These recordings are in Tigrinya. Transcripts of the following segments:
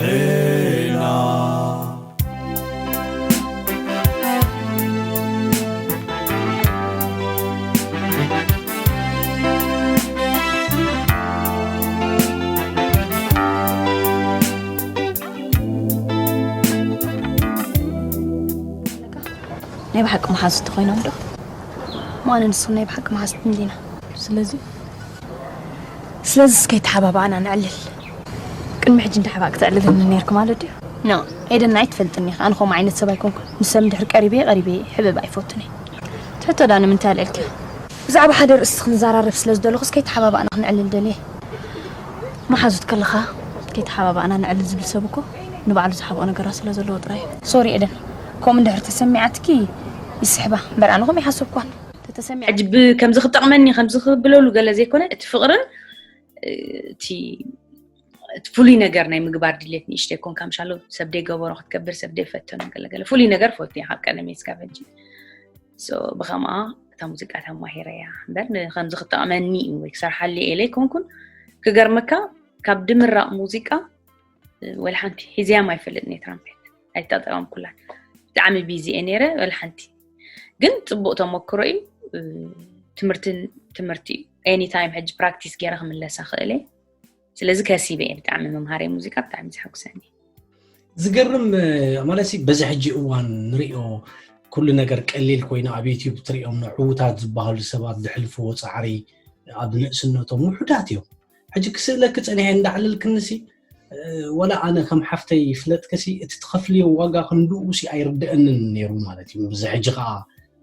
ዜና። ናይ ብሓቂ መሓዙት ኮይኖም ዶ? ማነ ንስኹም ናይ ብሓቂ መሓዙት እንዲና። ስለዚ ስለዚ እስከ ተሓባባኣና ንዕልል። ቅድሚ ሕጂ እንታይ ሓባእ ክትዕልልኒ ነርክ ማለት ድዩ? ኖ፣ ኤደን ኣይትፈልጥኒ ኢኻ። ኣነ ከምኡ ዓይነት ሰብ ኣይኮንኩን። ንሰብ እንድሕር ቀሪበ ቀሪበ ሕብብ ኣይፈቱን እየ። ትሕቶ ዳ ንምንታይ ኣልዕልኪ? ብዛዕባ ሓደ ርእስቲ ክንዘራረብ ስለ ዝደለኹ እስከ ተሓባባኣና ክንዕልል ደልየ። መሓዙት ከለኻ ከይተሓባባእና ንዕልል ዝብል ሰብ እኮ ንባዕሉ ዝሓብኦ ነገራት ስለ ዘለዎ ጥራይ እዩ። ሶሪ ኤደን፣ ከምኡ እንድሕር ተሰሚዓትኪ ይስሕባ እምበር ኣነ ከምኡ ይሓሰብኳን። ተተሰሚዓ ሕጂ ብ-፣ ከምዚ ክጠቕመኒ ከምዚ ክብለሉ ገለ ዘይኮነ፣ እቲ ፍቕርን፣ እ፣ እቲ፣ እቲ ፍሉይ ነገር ናይ ምግባር ድሌት ንእሽተይ ኮንካ ምሻሎ ሰብ ደይገበሮ ክትገብር ሰብ ደይፈተኖ ገለ ገለ ፍሉይ ነገር ፈትየ ካብ ቀደም እስካብ ሕጂ። ሶ ብኸምኣ እታ ሙዚቃ ተማሂረያ እምበር ን-፣ ከምዚ ክጠቕመኒ እዩ ወይ ክሰርሓሉ እየ ኢለ ኣይኮንኩን። ክገርመካ ካብ ድምራቕ ሙዚቃ ወላ ሓንቲ ሒዝያም ኣይፈልጥን እየ ትራምፔት ኣይተጠቐምኩላን። ብጣዕሚ ቢዚ እየ ነይረ ወላ ሓንቲ። ግን ጽቡቕ ተመክሮ እዩ። ትምህርትን ትምህርቲ እዩ። ኤኒ ታይም ሕጂ ፕራክቲስ ገይረ ክምለሳ ክእል እየ። ስለዚ ከሲበ እየ ብጣዕሚ መምሃሪ ሙዚቃ ብጣዕሚ ዘሐጉሰኒ። ዝገርም ማለት ሲ በዚ ሕጂ እዋን ንሪኦ ኩሉ ነገር ቀሊል ኮይኑ ኣብ ዩቲዩብ ትሪኦም ዕዉታት ዝበሃሉ ሰባት ዝሕልፍዎ ፃዕሪ ኣብ ንእስነቶም ውሑዳት እዮም። ሕጂ ክስእለኪ ፀኒሐ እንዳዕለልክኒ ሲ ወላ ኣነ ከም ሓፍተይ ይፍለጥኪ ሲ እቲ ትኸፍልዮ ዋጋ ክንድኡ ሲ ኣይርድአንን ነይሩ ማለት እዩ። እዚ ሕጂ ከዓ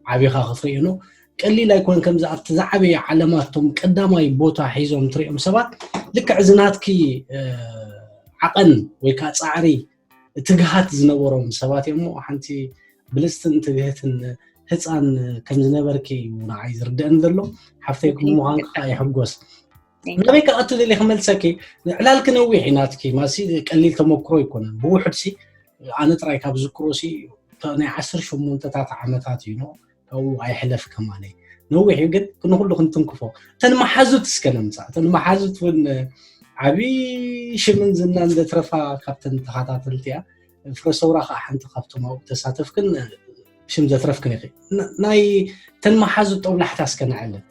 ዓቢኻ ክትርእዮ ነው። ቀሊል ኣይኮን ከምዚ ኣብቲ ዝዓበየ ዓለማት እቶም ቀዳማይ ቦታ ሒዞም ትሪኦም ሰባት ልክዕ እዚ ናትኪ ዓቐን ወይ ከዓ ፃዕሪ ትግሃት ዝነበሮም ሰባት እዮም። ሓንቲ ብልፅትን ትግህትን ህፃን ከም ዝነበርኪ እዩ ንዓይ ዝርደአኒ ዘሎ። ሓፍተይ ከም ምዃንኪ ከዓ ይሕጎስ። ናበይ ክኣቱ ደልየ ክመልሰኪ ዕላልኪ ነዊሕ እዩ ናትኪ ማሲ ቀሊል ተመክሮ ኣይኮነን። ብውሕድ ሲ ኣነ ጥራይ ካብ ዝክሮ ሲ ናይ ዓሰርተ ሸሞንተታት ዓመታት እዩ ነው ካብኡ ኣይሕለፍ ከማነይ ነዊሕ እዩ ግን ንኩሉ ክንትንክፎ እተን መሓዙት እስከ ነምፃ እተን መሓዙት እውን ዓብዪ ሽምን ዝናን ዘትረፋ ካብተን ተኸታተልቲ እያ። ፍረ ሰውራ ከዓ ሓንቲ ካብቶም ኣብኡ ተሳተፍክን ሽም ዘትረፍክን ኢኺ። ናይ እተን መሓዙት ጦብላሕታ እስከ ንዕልል።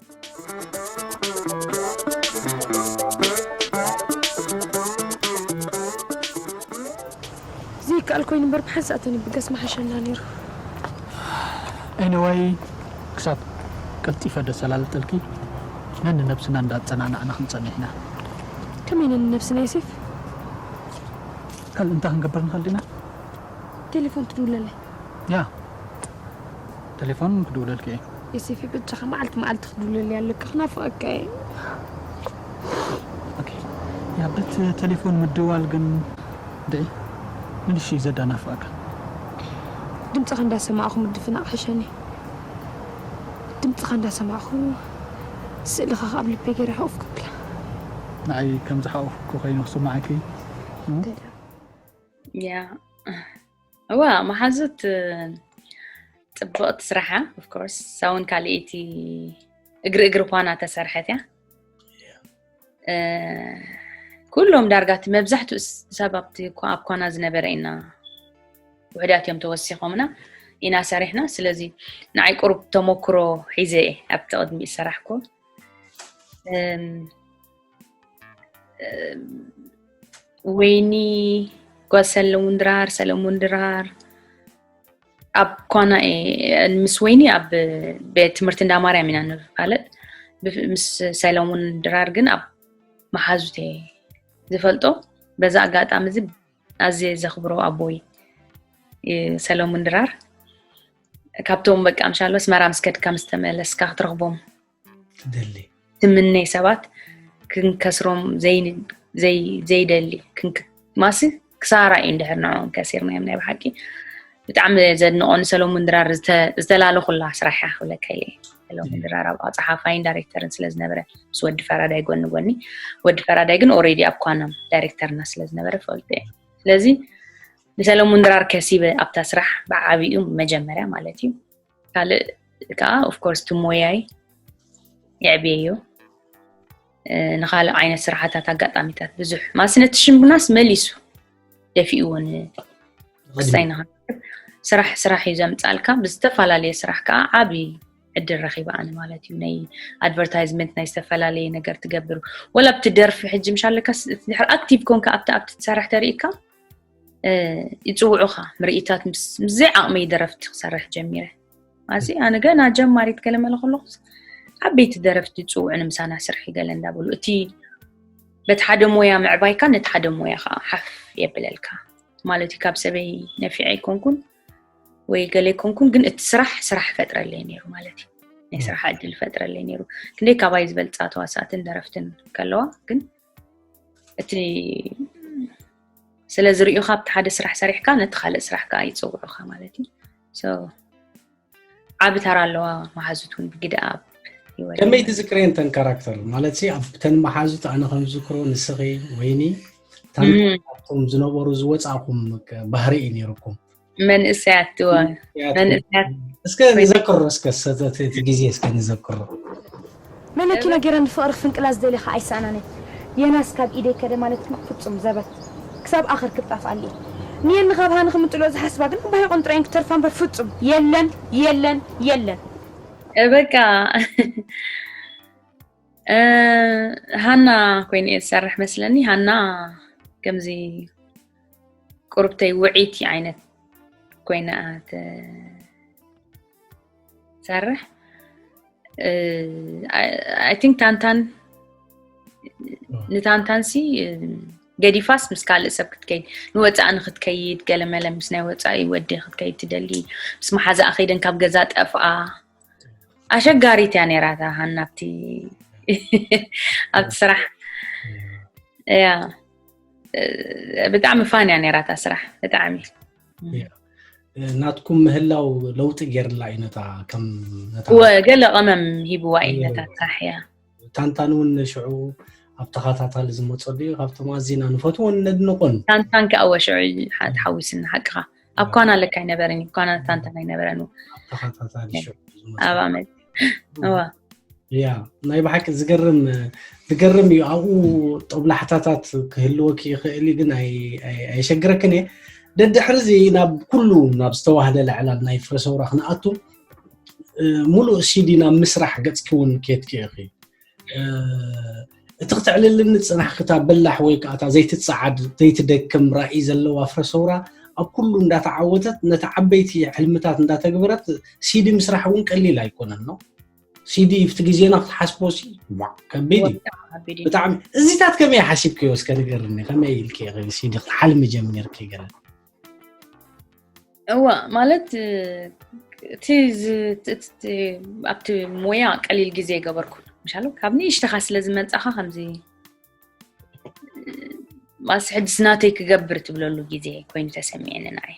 ዘይከኣል ኮይኑ እምበር ብሓንሳእ ተንብገስ ምሓሸና ነይሩ። Anyway ክሳብ ቀልጢፈ ደሰላልጠልኪ ነንነብስና እንዳፀናናዕና ክንፀንሕ ኢና። ከመይ ነንነብስና ዮሴፍ? ካልእ እንታይ ክንገብር ንኽእል ዲና? ቴሌፎን ትድውለለይ? ያ ቴሌፎን ክድውለልኪ እየ። ዮሴፍ በጃኻ መዓልቲ መዓልቲ ክትድውለለይ ኣለካ ክናፍቐካ እየ። ኦኬ። ያ በት ቴሌፎን ምድዋል ግን ድዒ ምንሽ እዩ ዘዳናፍቐካ? ድምፅኻ እንዳሰማዕኹ ምድፍናቕ ሕሸኒ። ድምፅኻ እንዳሰማዕኹ ስእልኻ ካብ ልበይ ገይረ ሓቑፍ ክብላ። ንዓይ ከም ዝሓቑፍኩ ኮይኑ ክስማዓኪ? ያ እዋ መሓዙት ፅብቕቲ ስራሓ ኦፍኮርስ ሳውን ካልኣይቲ እግሪ እግሪ ኳና ተሰርሐት እያ። ኩሎም ዳርጋ እቲ መብዛሕትኡ ሰብ ኣብቲ ኣብ ኳና ዝነበረ ኢና ውሕዳት እዮም ተወሲኾምና ኢና ሰሪሕና። ስለዚ ንዓይ ቁሩብ ተመክሮ ሒዘ እየ ኣብቲ ቅድሚ ዝሰራሕኩ። ወይኒ ጓል ሰለሙን ድራር ሰለሙን ድራር ኣብ ኳና ምስ ወይኒ ኣብ ቤት ትምህርቲ እንዳ ማርያም ኢና ንፋለጥ። ምስ ሰለሙን ድራር ግን ኣብ መሓዙት እየ ዝፈልጦ። በዛ ኣጋጣሚ እዚ ኣዝየ ዘኽብሮ ኣቦይ ሰለሙን ድራር ካብቶም በቃ ምሻሎ ኣስመራ ምስ ከድካ ምስ ተመለስካ ክትረኽቦም ትደሊ ትምነይ ሰባት ክንከስሮም ዘይደሊ ማሲ ክሳራ እዩ እንድሕር ንዕኦም ከሲርናዮም ናይ ብሓቂ። ብጣዕሚ ዘድንቆ ንሰሎሙን ድራር ዝተላለኹላ ስራሕ እያ ክብለካ እየ። ሰሎሙን ድራር ኣብ ፀሓፋይን ዳይሬክተርን ስለዝነበረ ምስ ወዲ ፈራዳይ ጎኒ ጎኒ፣ ወዲ ፈራዳይ ግን ኦሬዲ ኣብ ኳናም ዳይሬክተርና ስለዝነበረ ፈልጦ እየ። ስለዚ ንሰለሙን ድራር ከሲበ ኣብታ ስራሕ ብዓቢኡ መጀመርያ ማለት እዩ። ካልእ ከዓ ኦፍኮርስ እቲ ሞያይ የዕብየዮ። ንካልእ ዓይነት ስራሕታት ኣጋጣሚታት ብዙሕ ማሲ ነቲ ሽምናስ መሊሱ ደፊእዎ ንክስታይ ንክርከብ። ስራሕ ስራሕ እዩ ዘምፃልካ። ብዝተፈላለየ ስራሕ ከዓ ዓብዪ ዕድል ረኺበ ኣነ ማለት እዩ። ናይ ኣድቨርታይዝመንት ናይ ዝተፈላለየ ነገር ትገብር። ወላ ኣብቲ ደርፊ ሕጂ ምሽ ኣለካ ድሕሪ ኣክቲቭ ኮንካ ኣብቲ ኣብቲ ትሰርሕ ተርእካ ይፅውዑኻ። ምርኢታት ምስ ዘይዓቕመይ ደረፍቲ ክሰርሕ ጀሚረ። ኣዚ ኣነ ገና ጀማሪት ገለ መለ ከለኹስ ዓበይቲ ደረፍቲ ይፅውዑ ንምሳና ስርሒ ገለ እንዳበሉ እቲ በቲ ሓደ ሞያ ምዕባይካ ነቲ ሓደ ሞያ ከዓ ሓፍ የብለልካ ማለት እዩ። ካብ ሰበይ ነፊዐ ኣይኮንኩን ወይ ገለ ኣይኮንኩን፣ ግን እቲ ስራሕ ስራሕ ፈጥረለይ ነይሩ ማለት እዩ። ናይ ስራሕ ዕድል ፈጥረለይ ነይሩ። ክንደይ ካባይ ዝበልፃ ተዋሳእትን ደረፍትን ከለዋ ግን እቲ ስለ ዝርእዩኻ ኣብቲ ሓደ ስራሕ ሰሪሕካ ነቲ ካልእ ስራሕ ከዓ ይፅውዑኻ ማለት እዩ። ዓቢ ተራ ኣለዋ መሓዙት እውን ብግደ ኣብ ከመይ ትዝክረየን ተን ካራክተር ማለት ሲ ኣብተን መሓዙት ኣነ ከም ዝዝክሮ ንስኺ ወይኒ ታንቶም ዝነበሩ ዝወፃእኩም ባህሪ እዩ ነይርኩም። መንእሰያት ትወ መንእሰያት እስከ ንዘክሮ እስከ ሰተት እቲ ግዜ እስከ ንዘክሮ። መለኪ ነገረን ፍቕሪ ፍንቅላ ዝደለኻ ኣይሰኣናነ የናስ ካብ ኢደይ ከደ ማለት ግን ፍጹም ዘበት ክሳብ ኣኽር ክጣፍ ኣልየ ንየኒ ካብ ሃኒ ክምጥሎ ዝሓስባ ግን ባሂቆን ጥራይን ክተርፋ እምበር ፍጹም የለን የለን የለን። በቃ ሃና ኮይኑ እየ ዝሰርሕ መስለኒ። ሃና ከምዚ ቁርብተይ ውዒቲ ዓይነት ኮይና ትሰርሕ። I think ታንታን ንታንታንሲ ገዲፋስ ምስ ካልእ ሰብ ክትከይድ ንወፃኢ ንክትከይድ ገለመለ ምስ ናይ ወፃኢ ወዲ ክትከይድ ትደሊ ምስ መሓዛኣ ከይደን ካብ ገዛ ጠፍኣ ኣሸጋሪት እያ ነይራታ ሃና ኣብቲ ኣብቲ ስራሕ እያ ብጣዕሚ ፋን እያ ነይራታ ስራሕ ብጣዕሚ ናትኩም ምህላው ለውጢ ገይርላ እዩ ነታ ከም ነታ ገለ ቀመም ሂብዋ እዩ ነታ ስራሕ እያ ታንታን እውን ሽዑ ኣብ ተኸታታሊ ዝመፀሉ እዩ ካብቶም ኣዚና ንፈትዎን ነድንቆን ታንታን ከኣወ ሽዑ ተሓዊስና ሓቅኻ ኣብ ኳና ለካ ኣይነበረን እዩ ኳና ታንታን ኣይነበረን ተኸታታሊ ሽዑ ኣብ ኣመት እዋ ያ ናይ ብሓቂ ዝገርም ዝገርም እዩ ኣብኡ ጦብላሕታታት ክህልወክ ይኽእል እዩ ግን ኣይሸግረክን እየ ደድሕሪ እዚ ናብ ኩሉ ናብ ዝተዋህለለ ዕላል ናይ ፍረሰውራ ክንኣቱ ሙሉእ ሲዲ ናብ ምስራሕ ገፅኪ እውን ኬድኪ ኢኺ እቲ ክትዕልልኒ ዝፅናሕክታ በላሕ ወይ ከዓ ዘይትፀዓድ ዘይትደክም ራእይ ዘለዋ ፍረሰውራ ኣብ ኩሉ እንዳተዓወተት ነቲ ዓበይቲ ሕልምታት እንዳተግበረት ሲዲ ምስራሕ እውን ቀሊል ኣይኮነን ነው ሲዲ ብቲ ግዜና ክትሓስቦ ሲ ከቢድ እዩ ብጣዕሚ እዚታት ከመይ ሓሲብክዮ እስከ ንገርኒ ከመይ ኢልክ ሲዲ ክትሓልሚ ጀሚርክ ገለ እዋ ማለት እቲ ኣብቲ ሞያ ቀሊል ግዜ ይገበርኩ ምሻሉ ካብ ንእሽተኻ ስለ ዝመፃኻ ከምዚ ማስ ሕድስ ናተይ ክገብር ትብለሉ ግዜ ኮይኑ ተሰሚዐኒ ንዓይ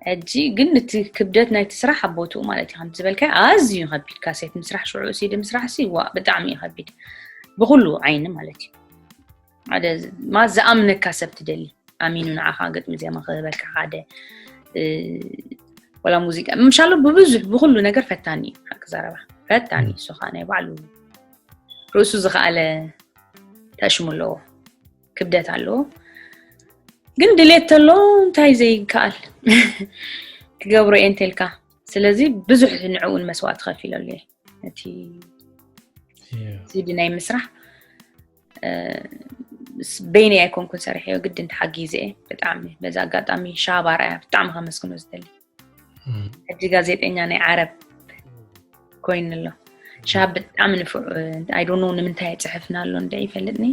ሕጂ ግን እቲ ክብደት ናይቲ ስራሕ ኣብ ቦትኡ ማለት እዩ ከምቲ ዝበልካ ኣዝዩ ከቢድ ካሴት ምስራሕ ሽዑ ሲዲ ምስራሕ ሲ ዋ ብጣዕሚ እዩ ከቢድ ብኩሉ ዓይኒ ማለት እዩ ሓደ ማ ዝኣምነካ ሰብ ትደሊ ኣሚኑ ንዓኻ ግጥሚ ዜማ ክህበካ ሓደ ወላ ሙዚቃ ምሻሉ ብብዙሕ ብኩሉ ነገር ፈታኒ እዩ ሓቂ ዘረባ ፈታኒ እሱ ከዓ ናይ ባዕሉ ርእሱ ዝኸኣለ ተሽሙ ኣለዎ ክብደት ኣለዎ ግን ድሌት ተሎ እንታይ ዘይከኣል ክገብሮ እየ እንተልካ ስለዚ ብዙሕ ንዕኡን መስዋእቲ ከፊለሉ እየ ነቲ ሲዲ ናይ ምስራሕ በይነይ ኣይኮንኩን ሰሪሐዮ ግድን ተሓጊዘ እየ ብጣዕሚ በዚ ኣጋጣሚ ሻባር እያ ብጣዕሚ ከመስግኖ ዝደሊ ሕጂ ጋዜጠኛ ናይ ዓረብ ኮይኑ ኣሎ ሻብ ብጣዕሚ ንፉዕ ኣይዶኖ ንምንታይ ኣይፅሕፍና ኣሎ እንደ ይፈልጥኒ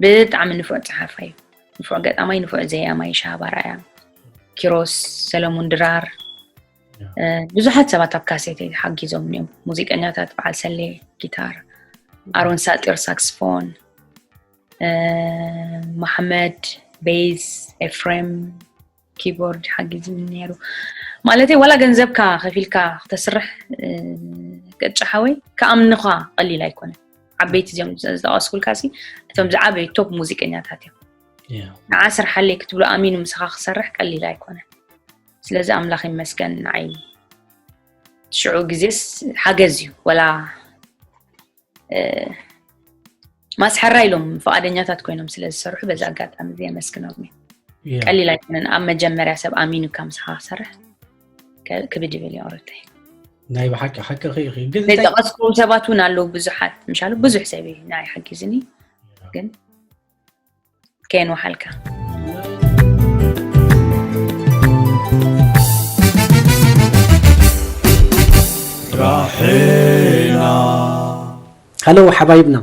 ብጣዕሚ ንፉዕ ፀሓፋይ ንፉዕ ገጣማይ ንፉዕ ዘያማይ ሻባር እያ ኪሮስ ሰለሙን ድራር ብዙሓት ሰባት ኣብ ካሴተይ ሓጊዞም እዮም ሙዚቀኛታት በዓል ሰሌ ጊታር ኣሮን ሳጢር ሳክስፎን መሓመድ ቤዝ ኤፍሬም ኪቦርድ ሓጊዝኒ ነይሩ ማለተይ ዋላ ገንዘብካ ከፊልካ ክተስርሕ ቅጫ ሓወይ ከኣምንኻ ቀሊል ኣይኮነን ዓበይቲ እዚኦም ዝጠቀስኩልካ ሲ እቶም ዝዓበዩ ቶፕ ሙዚቀኛታት እዮም ንዓ ስርሓለይ ክትብሎ ኣሚኑ ምሳኻ ክሰርሕ ቀሊል ኣይኮነን ስለዚ ኣምላኽ ይመስገን ንዓይ ሽዑ ግዜስ ሓገዝ እዩ ወላ ማስሐራ ኢሎም ፍቓደኛታት ኮይኖም ስለ ዝሰርሑ በዚ ኣጋጣሚ እዚ የመስግኖም እየ። ቀሊል ኣይኮነን ኣብ መጀመርያ ሰብ ኣሚኑካ ምሳኻ ክሰርሕ። ከ- ክብድ ይብል እዩ ኦረተይ። ናይ ብሓቂ ሓቂ ኺ ግን እንታይ ዘይጠቐስኩም ሰባት እውን ኣለዉ ብዙሓት ምሻሉ ብዙሕ ሰብ እዩ ናይ ሓጊዝኒ ግን ከየንውሓልካ። ሃለው ሓባይብና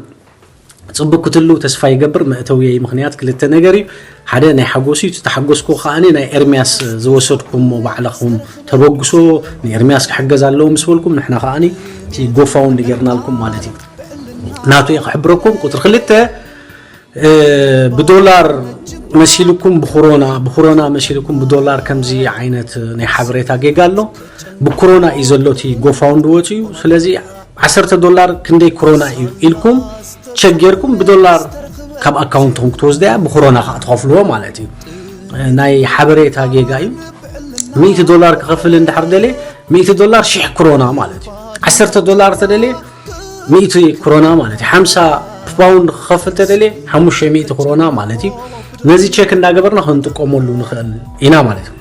ፅቡቅ ክትሉ ተስፋ ይገብር። መእተውየይ ምክንያት ክልተ ነገር እዩ። ሓደ ናይ ሓጎስ እዩ። ተሓጎስኩ ከዓኒ ናይ ኤርሚያስ ዝወሰድኩሞ ባዕላኹም ተበግሶ ንኤርሚያስ ክሕገዝ ኣለዎ ምስ በልኩም ንሕና ከዓኒ እቲ ጎፋውንድ ጌርናልኩም ማለት እዩ። ናቱ እየ ክሕብረኩም። ቁፅሪ ክልተ ብዶላር መሲልኩም ብኮሮና ብኮሮና መሲልኩም ብዶላር ከምዚ ዓይነት ናይ ሓበሬታ ጌጋ ኣሎ። ብኮሮና እዩ ዘሎ እቲ ጎፋውንድ ወፂኡ። ስለዚ ዓሰርተ ዶላር ክንደይ ኮሮና እዩ ኢልኩም ቸክ ጌርኩም ብዶላር ካብ ኣካውንትኩም ክትወስዳ እያ። ብኮሮና ከዓ ትኸፍልዎ ማለት እዩ። ናይ ሓበሬታ ጌጋ እዩ። ሚእቲ ዶላር ክኸፍል እንድሕር ደልየ ሚእቲ ዶላር ሽሕ ኮሮና ማለት እዩ። ዓሰርተ ዶላር ተደልየ ሚእቲ ኮሮና ማለት እዩ። ሓምሳ ፓውንድ ክኸፍል ተደልየ ሓሙሽተ ሚእቲ ኮሮና ማለት እዩ። ነዚ ቸክ እንዳገበርና ክንጥቀመሉ ንኽእል ኢና ማለት እዩ።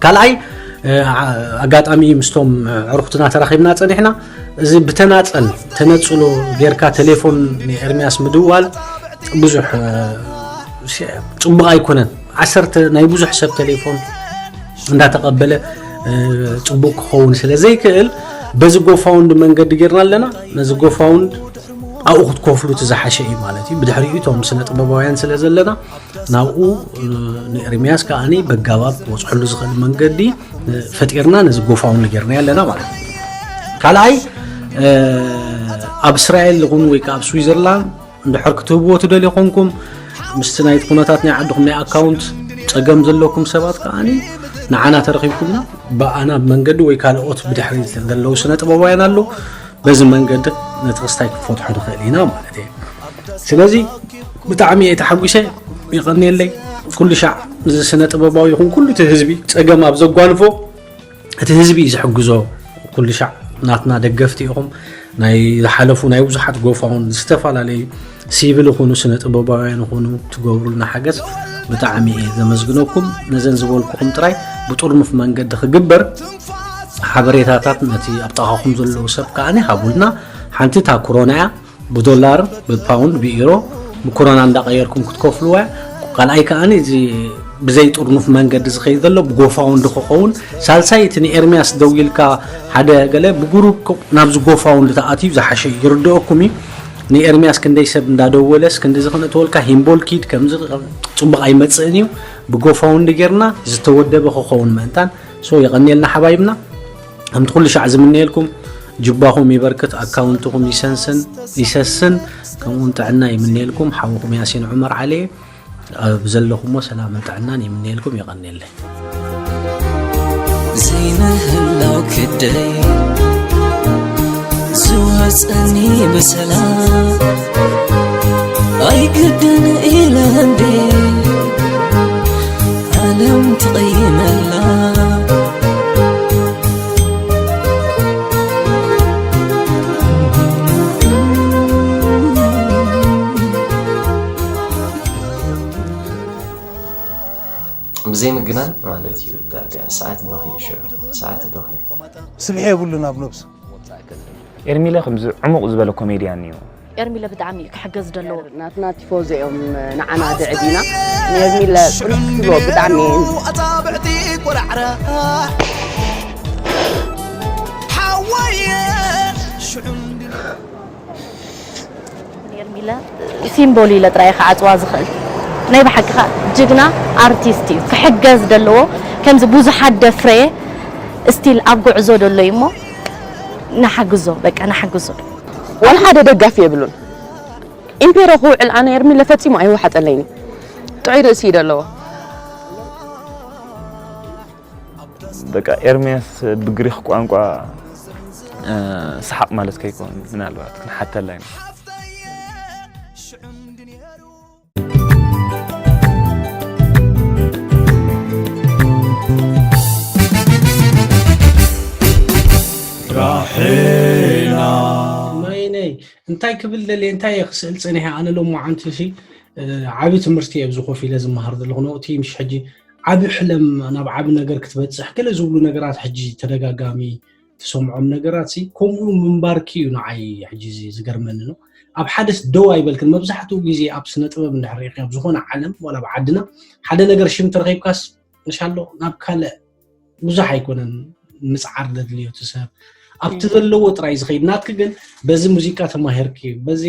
ካልኣይ ኣጋጣሚ ምስቶም ዕርኩትና ተራኺብና ፀኒሕና እዚ ብተናፀል ተነፅሎ ጌርካ ቴሌፎን ንኤርሚያስ ምድዋል ብዙሕ ፅቡቅ ኣይኮነን። ዓሰርተ ናይ ብዙሕ ሰብ ቴሌፎን እንዳተቀበለ ፅቡቅ ክኸውን ስለ ዘይክእል በዚ ጎፋውንድ መንገዲ ጌርና ኣለና። ነዚ ጎፋውንድ ኣብኡ ክትከፍሉ እቲ ዝሓሸ እዩ ማለት እዩ። ብድሕሪኡ እቶም ስነ ጥበባውያን ስለ ዘለና ናብኡ ንኤርሚያስ ከዓኒ በጋባብ ክበፅሐሉ ዝኽእል መንገዲ ፈጢርና ነዚ ጎፋውንድ ጌርና ኣለና ማለት እዩ። ካልኣይ ኣብ እስራኤል ይኹን ወይ ከዓ ኣብ ስዊዘርላንድ እንድሕር ክትህብዎ ትደልዩ ኮንኩም ምስቲ ናይቲ ኩነታት ናይ ዓድኹም ናይ ኣካውንት ፀገም ዘለኩም ሰባት ከዓኒ ንዓና ተረኺብኩምና ብኣና መንገዲ ወይ ካልኦት ብድሕሪ ዘለዉ ስነ ጥበባውያን ኣለዉ በዚ መንገዲ ነቲ ክስታይ ክንፈትሖ ንኽእል ኢና ማለት እየ። ስለዚ ብጣዕሚ እየ ተሓጒሰ። ይቐንየለይ። ኩሉ ሻዕ እዚ ስነ ጥበባዊ ይኹን ኩሉ እቲ ህዝቢ ፀገም ኣብ ዘጓንፎ እቲ ህዝቢ እዩ ዝሕግዞ። ኩሉ ሻዕ ናትና ደገፍቲ ኢኹም። ናይ ዝሓለፉ ናይ ብዙሓት ጎፋውን ዝተፈላለዩ ሲቪል ይኹኑ ስነ ጥበባውያን ይኹኑ ትገብሩልና ሓገዝ ብጣዕሚ እየ ዘመስግነኩም። ነዘን ዝበልኩኹም ጥራይ ብጥርኑፍ መንገዲ ክግበር ሓበሬታታት ነቲ ኣብ ጥቓኹም ዘለዉ ሰብ ከዓኒ ሃቡልና። ሓንቲ እታ ኮሮና እያ። ብዶላር ብፓውንድ ብኢሮ ብኮሮና እንዳቀየርኩም ክትከፍልዋ። ካልኣይ ከዓኒ እዚ ብዘይ ጥርኑፍ መንገዲ ዝኸይድ ዘሎ ብጎፋውንድ ክኸውን። ሳልሳይ እቲ ንኤርሚያስ ደዊልካ ሓደ ገለ ብግሩፕ ናብዚ ጎፋውንድ ተኣትዩ ዝሓሸ ይርድኦኩም እዩ። ንኤርሚያስ ክንደይ ሰብ እንዳደወለስ ክንድዚ ክንእትወልካ ሂምቦል ኪድ ከምዚ ጽቡቕ ኣይመጽእን እዩ። ብጎፋውንድ ጌርና ዝተወደበ ክኸውን ምእንታን ሶ የቐንየልና ሓባይብና። ከምቲ ኩሉ ሻዕ ዝምነየልኩም ጅባኹም ይበርክት፣ ኣካውንትኹም ይሰንስን ይሰስን፣ ከምኡውን ጥዕና ይምነየልኩም። ሓውኹም ያሲን ዑመር ዓሊ ኣብ ዘለኹሞ ሰላምን ጥዕናን ይምነየልኩም። የቐንየለይ። ዘይምህላው ክደይ ዝወፀኒ ብሰላም ኣይግድን ኢለ እንዴ ዓለም ትቐይመላ። ብዘይ ምግናን ማለት እዩ። ዳርጋ ሰዓት በኺ ሽዑ ሰዓት በኺ ስብሒ የብሉን ኣብ ነብሱ። ኤርሚለ ከምዚ ዕሙቕ ዝበለ ኮሜድያን እዩ። ኤርሚለ ብጣዕሚ እዩ ክሕገዝ ዘለዎ። ናትና ቲፎዞ እዮም ንዓና ድዕቢና። ንኤርሚለ ቁልሕ ክትብሎ ብጣዕሚ እየ። ኣጻብዕቲ ቆላዕራ ሓወየ ሽዑ ኤርሚለ ሲምቦል ኢለ ጥራይ ክዓጽዋ ዝኽእል ናይ ብሓቂ ኸኣ ጅግና ኣርቲስት እዩ። ክሕገዝ ዘለዎ ከምዚ ብዙሓት ደፍረየ ስቲል ኣብ ጉዕዞ ደሎ እዩ እሞ ንሓግዞ በቃ ንሓግዞ። ዋላ ሓደ ደጋፊ የብሉን። ኢምፔሮ ክውዕል ኣነ ኤርሚለ ፈጺሙ ኣይወሓጠለይን እዩ። ጥዑይ ርእሲ እዩ ደለዎ። በቃ ኤርሚያስ ብግሪክ ቋንቋ ሰሓቕ ማለት ከይኮን ምናልባት ክንሓተላ ኢና። ራሒና እንታይ ክብል ደልየ እንታይ እየ ክስእል ፀኒሐ ኣነ ሎማዓንቲ ሲ ዓብዪ ትምህርቲ እየ ኣብዚ ኮፍ ኢለ ዝመሃር ዘለኹ ነቲ ምሽ ሕጂ ዓብ ሕለም ናብ ዓብ ነገር ክትበፅሕ ገለ ዝብሉ ነገራት ሕጂ ተደጋጋሚ ትሰምዖም ነገራት ሲ ከምኡ ምንባርኪ እዩ ንዓይ ሕጂ እዚ ዝገርመኒ ነው ኣብ ሓደስ ደው ኣይበልክን መብዛሕትኡ ግዜ ኣብ ስነ ጥበብ እንድሕር ሪእኺ ኣብ ዝኾነ ዓለም ዋላ ኣብ ዓድና ሓደ ነገር ሽም ተረኺብካስ ንሻሎ ናብ ካልእ ብዙሕ ኣይኮነን ምፅዓር ዘድልዮ እቲ ሰብ ኣብቲ ዘለዎ ጥራይ ዝኸይድ ናትኪ ግን በዚ ሙዚቃ ተማሂርኪ በዚ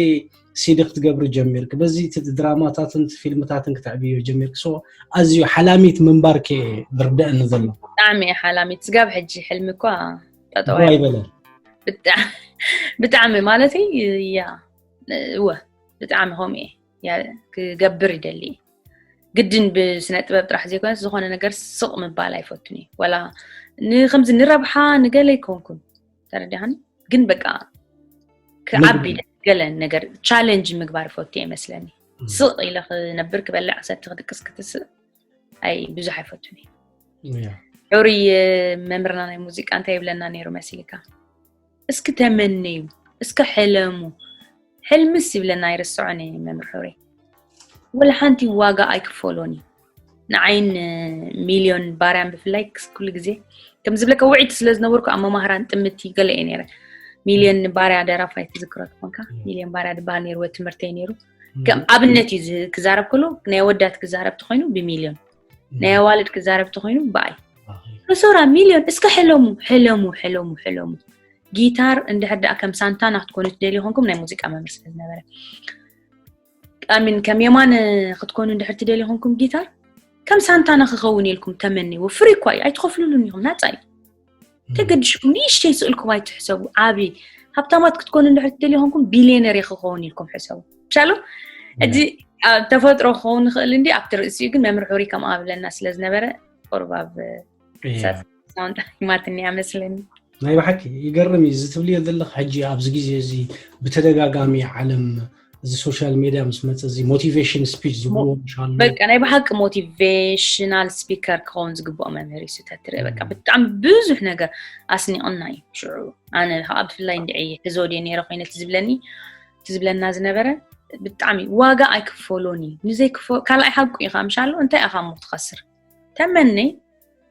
ሲዲ ክትገብሪ ጀሚርኪ በዚ ድራማታትን ፊልምታትን ክትዕብዮ ጀሚርኪ so ኣዝዩ ሓላሚት ምንባርኪ ዝርደአኒ ዘሎ ብጣዕሚ እየ ሓላሚት ስጋብ ሕጂ ሕልሚ እኳ ጠጠው ኣይበለ ብጣዕሚ ማለተይ ያ እወ ብጣዕሚ ከምኡ እየ ክገብር ይደሊ ግድን ብስነ ጥበብ ጥራሕ ዘይኮነስ ዝኾነ ነገር ስቕ ምባል ኣይፈቱን እዩ ወላ ንከምዚ ንረብሓ ንገለ ይከውንኩን ተረዲሃኒ ግን በቃ ክዓቢ ገለ ነገር ቻለንጅ ምግባር ይፈቱ እየ መስለኒ ስቕ ኢለ ክነብር ክበልዕ ክሰቲ ክድቅስ ክትስእ ኣይ ብዙሕ ኣይፈቱን እዩ ሕሩይ መምህርና ናይ ሙዚቃ እንታይ ይብለና ነይሩ መሲልካ እስኪ ተመነዩ እስኪ ሕለሙ ሕልምስ ይብለና ኣይርስዖን እየ መምህር ሕሩይ ወላ ሓንቲ ዋጋ ኣይክፈሎን እዩ ንዓይን ሚልዮን ባርያን ብፍላይ ኩሉ ግዜ ከም ዝብለካ ውዒት ስለ ዝነበርኩ ኣብ መማህራን ጥምቲ ገለ እየ ነረ ሚልዮን ባርያ ደራፋይ ትዝክሮ ትኾንካ ሚልዮን ባርያ ዝበሃል ነይሩ ትምህርተይ ነይሩ ከም ኣብነት እዩ ክዛረብ ከሎ ናይ ወዳት ክዛረብ ተኮይኑ ብሚልዮን ናይ ኣዋልድ ክዛረብ ተኮይኑ ብኣይ ሶራ ሚልዮን እስከ ሕለሙ ሕለሙ ሕለሙ ሕለሙ ጊታር እንድሕር ደኣ ከም ሳንታና ክትኮኑ ትደልዩ ኮንኩም ናይ ሙዚቃ መምህር ስለ ዝነበረ ኣሚን ከም የማን ክትኮኑ እንድሕር ትደልዩ ኮንኩም ጊታር ከም ሳንታና ክኸውን ኢልኩም ተመንዎ ፍሪ እኳ እዩ ኣይትኸፍሉሉን ኢኹም ናፃ እዩ ተገድሽኩም ንእሽተይ ስእልኩም ኣይትሕሰቡ ዓብዪ ሃብታማት ክትኮኑ እንድሕር ትደልዩ ኮንኩም ቢልዮነር ክኸውን ኢልኩም ሕሰቡ ምሻሉ እዚ ተፈጥሮ ክኸውን ንኽእል እንዲ ኣብቲ ርእሲኡ ግን መምህር ሕሩይ ከም ኣብለና ስለ ዝነበረ ቁርብ ኣብ ሳውንድ ማትኒ ኣመስለኒ ናይ ብሓቂ ይገርም እዩ እዚ ትብልዮ ዘለኽ ሕጂ ኣብዚ ግዜ እዚ ብተደጋጋሚ ዓለም እዚ ሶሻል ሜድያ ምስ መፀ እዚ ሞቲቬሽን ስፒች ዝብልዎ ምሻሉ በቃ ናይ ብሓቂ ሞቲቬሽናል ስፒከር ክኸውን ዝግብኦ መምህር እዩ ስተትርኢ በቃ ብጣዕሚ ብዙሕ ነገር ኣስኒቕና እዩ ሽዑ ኣነ ከዓ ብፍላይ እንድዒ ሕዞ ድየ ነይረ ኮይነት ዝብለኒ እቲ ዝብለና ዝነበረ ብጣዕሚ ዋጋ ኣይክፈሎን እዩ ንዘይክፈ ካልኣይ ሓቁ ኢኻ ምሻሎ እንታይ ኢኻ እሞ ክትኸስር ተመነይ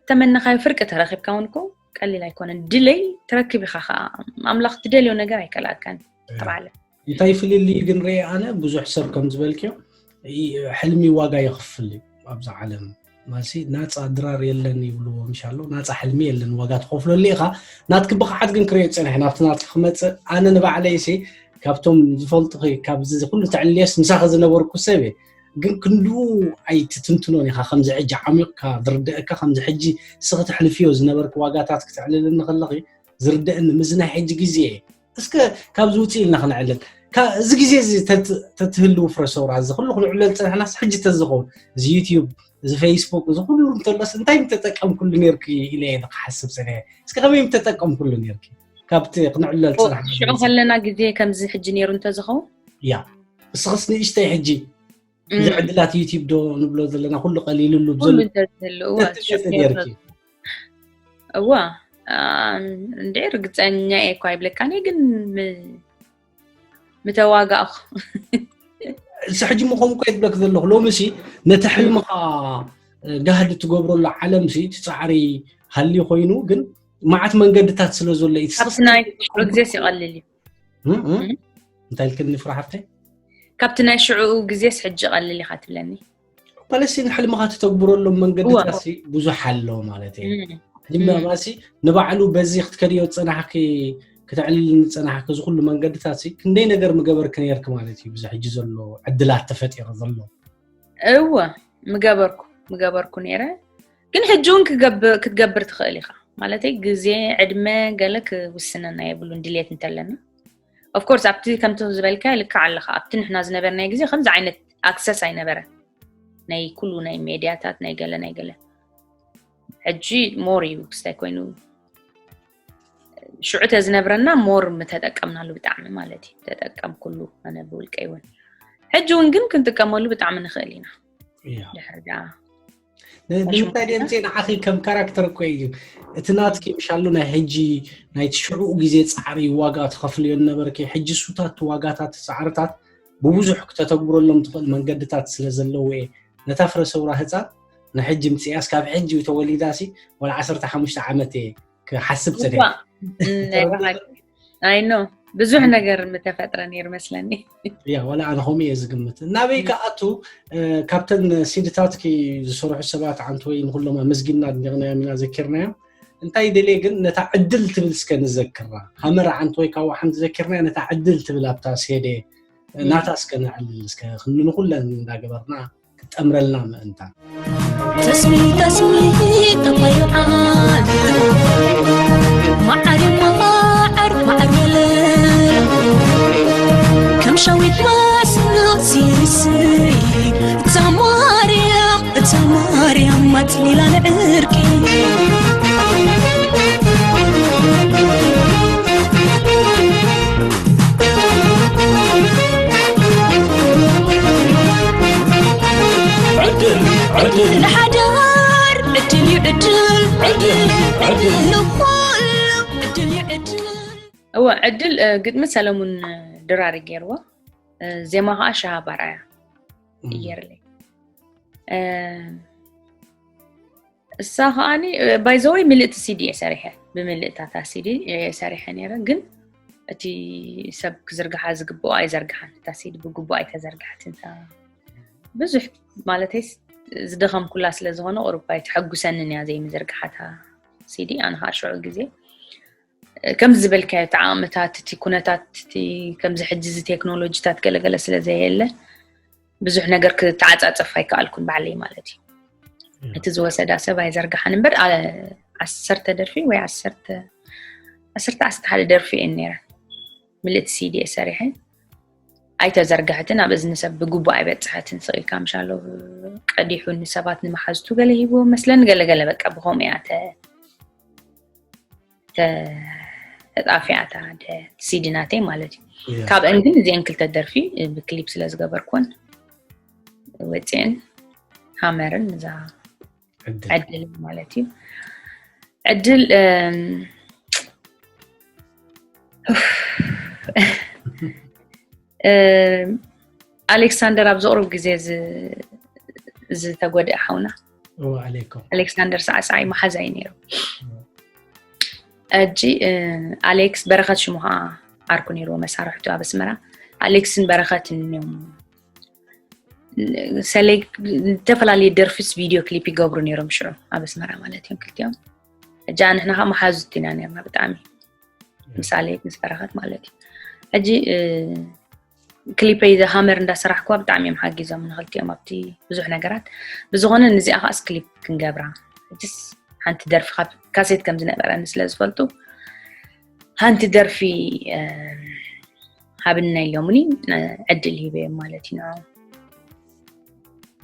ተመነኻዮ ፍርቂ ተረኺብካ እውን እኮ ቀሊል ኣይኮነን ድለይ ትረክብ ኢኻ ከዓ ኣምላኽ ትደልዮ ነገር ኣይከልኣካን ተባለ እንታይ ፍልልዩ ግን ርኤ ኣነ ብዙሕ ሰብ ከም ዝበልክዮ ሕልሚ ዋጋ ይኽፍል እዩ ኣብዚ ዓለም ማሲ ናፃ ድራር የለን ይብልዎ ምሻሎ ናፃ ሕልሚ የለን ዋጋ ትኸፍለሉ ኢኻ ናትኪ ብቕዓት ግን ክሪኦ ፀንሐ ናብቲ ናትኪ ክመፅእ ኣነ ንባዕለይ ሲ ካብቶም ዝፈልጡኺ ካብዚ ኩሉ ተዕልልየስ ምሳኺ ዝነበርኩ ሰብ እየ ግን ክንድኡ ኣይትትንትኖን ኢኻ ከምዚ ሕጂ ዓሚቕካ ዝርድአካ ከምዚ ሕጂ ስኺ ተሕልፍዮ ዝነበርኪ ዋጋታት ክተዕልልኒ ከለኺ ዝርድአኒ ምዚ ናይ ሕጂ ግዜ እየ እስከ ካብዚ ውፅእ ኢልና ክነዕልል እዚ ግዜ እዚ ተትህልው ፍረሰውራ እዚ ኩሉ ክንዕለል ፀናሕናስ ሕጂ ተዝኸውን እዚ ዩትዩብ እዚ ፌስቡክ እዚ ኩሉ እንተሎስ እንታይ ምተጠቀምኩሉ ነርኪ ኢለ እየ ክሓስብ ፀኒሐ እስከ ከመይ ምተጠቀምኩሉ ነርኪ ካብቲ ክንዕለል ፀናሕና ሽዑ ከለና ግዜ ከምዚ ሕጂ ነይሩ እንተዝኸውን ያ እስኽስ ንእሽተይ ሕጂ እዚ ዕድላት ዩትዩብ ዶ ንብሎ ዘለና ኩሉ ቀሊልሉ ብዘሎ ተትገጽ ነርኪ እዋ እንዴ ርግፀኛ እየ እኳ ይብለካኒ ግን ምተዋጋእኹ እዚ ሕጂ ምኾም እኮ የትብለክ ዘለኹ ሎሚ ሲ ነቲ ሕልምኻ ጋህዲ ትገብረሉ ዓለም ሲ እቲ ፃዕሪ ሃልዩ ኮይኑ ግን መዓት መንገድታት ስለ ዘሎ እዩ ካብቲ ናይ ሽዑ ግዜስ ይቐልል እዩ እንታይ ኢልክኒ ፍራ ሓፍተይ ካብቲ ናይ ሽዑ ግዜስ ሕጂ ይቐልል ኢኻ ትብለኒ ማለት ሲ ንሕልምኻ ትተግብረሎም መንገድታት ሲ ብዙሕ ኣሎ ማለት እዩ ሕጂ ምናልባት ሲ ንባዕሉ በዚ ክትከድዮ ዝፀናሕኪ ክተዕልል ዝፀናሕኪ እዚ ኩሉ መንገድታት ሲ ክንደይ ነገር ምገበርኪ ነርኪ ማለት እዩ ብዚ ሕጂ ዘሎ ዕድላት ተፈጢሩ ዘሎ እወ ምገበርኩ ምገበርኩ ነይረ ግን ሕጂ እውን ክትገብር ትኽእል ኢኻ ማለተይ ግዜ ዕድመ ገለ ክውስነና የብሉን ድልየት እንተለና ኦፍኮርስ ኣብቲ ከምቲ ዝበልካ ልክዕ ኣለኻ ኣብቲ ንሕና ዝነበርናይ ግዜ ከምዚ ዓይነት ኣክሰስ ኣይነበረ ናይ ኩሉ ናይ ሜድያታት ናይ ገለ ናይ ገለ ሕጂ ሞር እዩ ክስታይ ኮይኑ ሽዑ ተዝነብረና ሞር ምተጠቀምናሉ ብጣዕሚ ማለት እዩ ተጠቀምኩሉ ኣነ ብውልቀይ እውን ሕጂ እውን ግን ክንጥቀመሉ ብጣዕሚ ንኽእል ኢና ድሕር ዳ ንምንታይ ድምፂ ንዓኺ ከም ካራክተር እኮ እዩ። እቲ ናትኪ ምሻሉ ናይ ሕጂ ናይቲ ሽዑኡ ግዜ ፃዕሪ ዋጋ ትኸፍልዮ ነበርኪ። ሕጂ ሱታት ዋጋታት ፃዕርታት ብብዙሕ ክተተግብረሎም ትኽእል መንገድታት ስለ ዘለዎ እየ። ነታ ፍረ ሰውራ ህፃን ንሕጂ ምፅያስ ካብ ሕጂ ተወሊዳሲ ወላ ዓሰርተ ሓሙሽተ ዓመት እየ ክሓስብ ፀኒሐ። ኣይ ኖ ብዙሕ ነገር ምተፈጥረ ነይሩ መስለኒ። ያ ወላ ኣነ ከምኡ እየ ዝግምት። ናበይ ክኣቱ ካብተን ሲድታትኪ ዝሰርሑ ሰባት ዓንተወይ ንኩሎም ኣመስጊንና ኣድኒቕናዮም ኢና ዘኪርናዮም። እንታይ ደልየ ግን ነታ ዕድል ትብል እስከ ንዘክራ። ሃመር ዓንተወይ ካብ ዋሓን ዘኪርናዮ ነታ ዕድል ትብል ኣብታ ሴዴ ናታ እስከ ነዕልል እስከ ክንዲ ንኩለን እንዳገበርና ክጠምረልና ምእንታን። ተስሚ ተስሚ ጠባዩ ዓል ማዓር ማዓር ማዓር በለ ከም ሸዊት ማስና ሲስይ እታ ማርያም እታ ማርያም ማትሊላ ንዕርቂ ዕድል ዕድል ንሓዳር ዕድል እዩ ዕድል ዕድል ዕድል ንኹሉ ዕድል እዩ ዕድል እወ ዕድል እ፣ ግጥሚ ሰለሙን እ፣ ድራሪ ገይርዎ እ፣ ዜማ ከዓ ሸሃ ባርኣያ ይገርለይ እ፣ እሳ ከዓኒ ባይዘወይ ምልእቲ ሲዲ እየ ሰሪሐ ብምልእታታ ሲዲ እየ ሰሪሐ ነይረ ግን እቲ ሰብ ክዝርግሓ ዝግብኦ ኣይዘርግሓን እታ ሲዲ ብግቡእ ኣይተዘርግሓትን እታ ብዙሕ ማለተይ ዝደኸምኩላ ስለ ዝኾነ ቁሩብ ኣይተሐጉሰንን እያ ዘይምዝርግሓታ ሲዲ ኣነ ከዓ ሽዑ ግዜ ከምዚ ዝበልካዮ እቲ ዓቕምታት እቲ ኩነታት እቲ ከምዚ ሕጂ እዚ ቴክኖሎጂታት ገለገለ ስለ ዘየለ ብዙሕ ነገር ክተዓፃፀፍ ኣይከኣልኩን ባዕለይ ማለት እዩ እቲ ዝወሰዳ ሰብ ኣይዘርግሓን እምበር አ- ዓሰርተ ደርፊ ወይ ዓሰርተ ዓሰርተ ዓሰርተ ሓደ ደርፊ እየን ነይረን ምልእቲ ሲዲ እየ ሰሪሐ ኣይተዘርግሐትን ኣብ እዝኒ ሰብ ብግቡእ ኣይበፅሐትን ስቕ ኢልካ ምሻሎ ቀዲሑ ንሰባት ንመሓዝቱ ገለ ሂቡ መስለን ገለገለ በቃ ብከምኡ እያ ተ- ተ- ተጣፊኣታ ደ- ሲዲ ናተይ ማለት እዩ ካብአን ግን እዚአን ክልተ ደርፊ ብክሊፕ ስለ ዝገበርኩን ወፅአን ሃመርን እዛ ዕድል ዕድል ማለት እዩ ዕድል እም፣ ኡፍ። እም፣ ኣሌክሳንደር ኣብ ዘቕርብ ግዜ ዝ- ዝተጎድአ ሓውና እወ ኣለይኩም ኣሌክሳንደር ሳዕሳዓይ መሓዛ እዩ ነይሩ ሕጂ እ፣ ኣሌክስ በረኸት ሽሙ ከዓ ዓርኩ ነይርዎ መሳርሕቱ ኣብ ኣስመራ ኣሌክስን በረኸትን እዮም ሰሌ ዝተፈላለየ ደርፍስ ቪድዮ ክሊፕ ይገብሩ ነይሮም ሽዑ ኣብ ኣስመራ ማለት እዮም ክልቲኦም ሕጂ ንሕና ከዓ መሓዙት ኢና ነርና ብጣዕሚ ምስ ኣሌክ ምስ በረኸት ማለት እዩ ሕጂ እ፣ ክሊፐይ ዘ ሃመር እንዳሰራሕኩዋ ብጣዕሚ እዮም ሓጊዞም ንክልቲኦም ኣብቲ ብዙሕ ነገራት ብዝኾነ ንዚኣ ከዓስ ክሊፕ ክንገብራ ሕጅስ ሓንቲ ደርፊ ካብ ካሴት ከም ዝነበረኒ ስለ ዝፈልጡ ሓንቲ ደርፊ እም፣ ሃብና ኢሎምኒ እ፣ ዕድል ሂበዮም ማለት እዩ ንዕኦም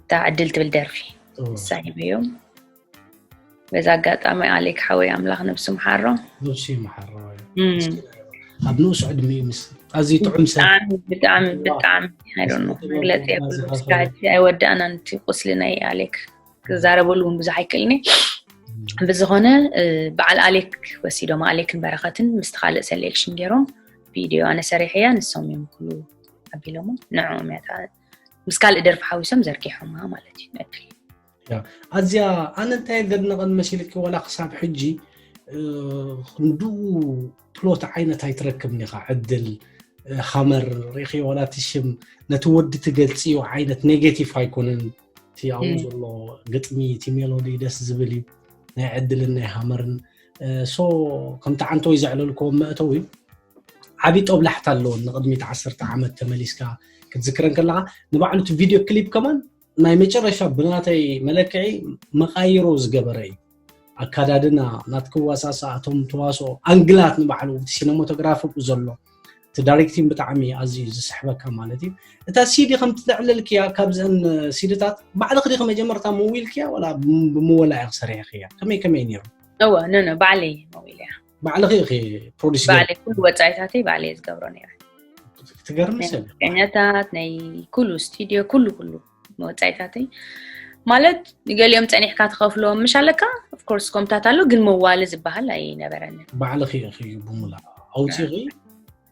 እታ ዕድል ትብል ደርፊ ንሳ ሂበዮም በዛ ኣጋጣሚ ኣሌክ ሓወይ ኣምላኽ ነብሱ ምሓሮ ነብሱ ይምሓሮ እም። ኣብ ንኡስ ዕድሚኡ ምስ ኣዝዩ ጥዑም ሰብ ብጣዕሚ ብጣዕሚ ብጣዕሚ I don't know መግለፂ የብሉ እስካ ሕጂ ኣይወዳእናን እቲ ቁስሊ ናይ ኣሌክ ክዛረበሉ እውን ብዙሕ ኣይክእልኒ ብዝኾነ እ፣ በዓል ኣሌክ ወሲዶም ኣሌክን በረኸትን ምስቲ ካልእ ሰሌክሽን ገይሮም ቪድዮ ኣነ ሰሪሐያ ንሶም እዮም ኩሉ ኣቢሎሞ ንዕኦም እያ እታ ምስ ካልእ ደርፊ ሓዊሶም ዘርጊሖማ ማለት እዩ ዕድል ኣዝያ ኣነ እንታይ ዘድንቐን መሲልኪ ዋላ ክሳብ ሕጂ እ፣ ክንድኡ ፕሎት ዓይነት ኣይትረክብን ኢኻ ዕድል እ፣ ሃመር ሪኺ ዋላ እቲ ሽም ነቲ ወዲ ትገልፅዮ ዓይነት ኔጌቲቭ ኣይኮነን እቲ ኣብኡ እም። ዘሎ ግጥሚ እቲ ሜሎዲ ደስ ዝብል እዩ ናይ ዕድልን ናይ ሃመርን እ፣ ሶ ከምቲ ዓንተወይ ዘዕለልክዎም መእተዊ ዓብዪ ጦብላሕታ ኣለዎ ንቅድሚት ዓሰርተ ዓመት ተመሊስካ ክትዝክረን ከለካ ንባዕሉ እቲ ቪድዮ ክሊፕ ከማን ናይ መጨረሻ ብናተይ መለክዒ መቃይሮ ዝገበረ እዩ ኣካዳድና ናትክዋሳሳ እቶም ተዋስኦ ኣንግላት ንባዕሉ እቲ ሲነማቶግራፊ ብኡ ዘሎ እቲ ዳይሬክቲንግ ብጣዕሚ ኣዝዩ ዝስሕበካ ማለት እዩ እታ ሲዲ ከምቲ ዘዕለልክያ ካብዘን ሲድታት ባዕልክ ዲክ መጀመርታ መዊልክያ ወላ ብምወላ ኢክ ሰሪሕክያ ከመይ ከመይ ነይሩ እወ ኖ ኖ ባዕለይ መዊል እያ ባዕልኺ ኢኺ ፕሮዲስ ባዕለይ ኩሉ ወፃኢታተይ ባዕለይ ዝገብሮ ነይረ ትገርሚ ሰብ ሙዚቀኛታት ናይ ኩሉ ስቱዲዮ ኩሉ ኩሉ መወፃኢታተይ ማለት ገሊኦም ጸኒሕካ ትኸፍሎም ምሽ ኣለካ። Of course ኮምታት ኣሎ፣ ግን መዋሊ ዝበሃል ኣይነበረንን። ባዕልኺ ኢኺ ብሙላ ኣውፂኺ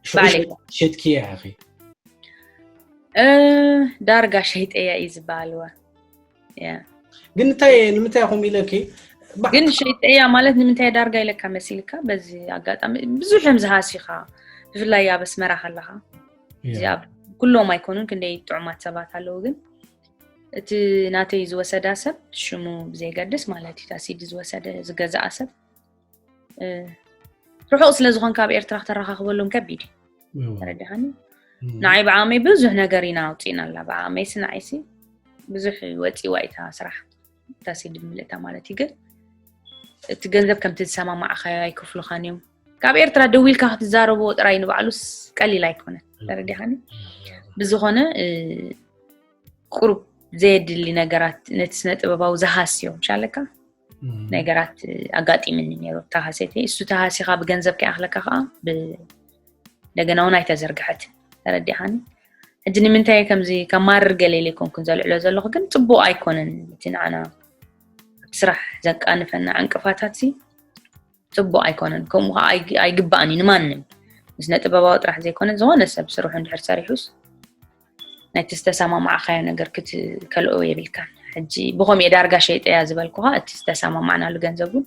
ሽዑ ባዕለይ። ሸጥክያ ኢኺ። እ፣ ዳርጋ ሸይጠያ እዩ ዝበሃል። ዋ ያ ግን እንታይ ንምንታይ ኢኹም ኢለኪ? ባ- ግን ሸይጠያ ማለት ንምንታይ ዳርጋ ኢለካ መሲልካ? በዚ ኣጋጣሚ ብዙሕ እዮም ዝሃሲኻ፣ ብፍላይ ኣብ ኣስመራ ከለኻ። ያ። እዚ ኣብ ኩሎም ኣይኮኑን፣ ክንደይ ጥዑማት ሰባት ኣለዉ። ግን እቲ ናተይ ዝወሰዳ ሰብ ሽሙ ብዘይገድስ ማለት እዩ፣ ታሲዲ ዝወሰደ ዝገዛኣ ሰብ እ፣ ርሑቕ ስለ ዝኾንካ ኣብ ኤርትራ ክተረኻኽበሎም ከቢድ እዩ። እዎ። ተረዲኻኒ? እም። ንዓይ ብዓመይ ብዙሕ ነገር ኢና ኣውፂእና ኣላ። ብዓመይሲ ንዓይሲ ብዙሕ ወፂዋ ኢታ ስራሕ ታሲዲ ብምልእታ ማለት እዩ። ግን እቲ ገንዘብ ከምቲ ዝሰማማዕኻዮ ኣይከፍሉኻን እዮም። ካብ ኤርትራ ደዊልካ ክትዛረብዎ ጥራይ ንባዕሉስ ቀሊል ኣይኮነን። ተረዲኻኒ? ብዝኾነ እ፣ ቁሩብ ዘየድሊ ነገራት ነቲ ስነ ጥበባዊ ዝሃስዮ ምሻለካ እም። ነገራት ኣጋጢምኒ ነይሩ። ተሃሴተ እሱ ተሃሲኻ ብገንዘብ ከይኣኽለካ ከዓ ብ-፣ እንደገና እውን ኣይተዘርግሐት። ተረዲኻኒ? ሕጂ ንምንታይ ከምዚ ከማርር ገለ ኢለ ኣይኮንኩን ዘልዕሎ ዘለኹ፣ ግን ፅቡቕ ኣይኮነን። እቲ ንዓና ኣብቲ ስራሕ ዘቃንፈና ዕንቅፋታት ሲ ፅቡቕ ኣይኮነን። ከምኡ ከዓ ኣይግ-፣ ኣይግባእን እዩ ንማንም። ስነ ጥበባዊ ጥራሕ ዘይኮነ ዝኾነ ሰብ ስርሑ እንድሕር ሰሪሑስ ናይቲ ዝተሰማማዕኻዮ ነገር ክትከልኦ የብልካን። ሕጂ ብኸምኡ እየ ዳርጋ ሸይጠያ ዝበልኩኻ፣ እቲ ዝተሰማማዕናሉ ገንዘብ እውን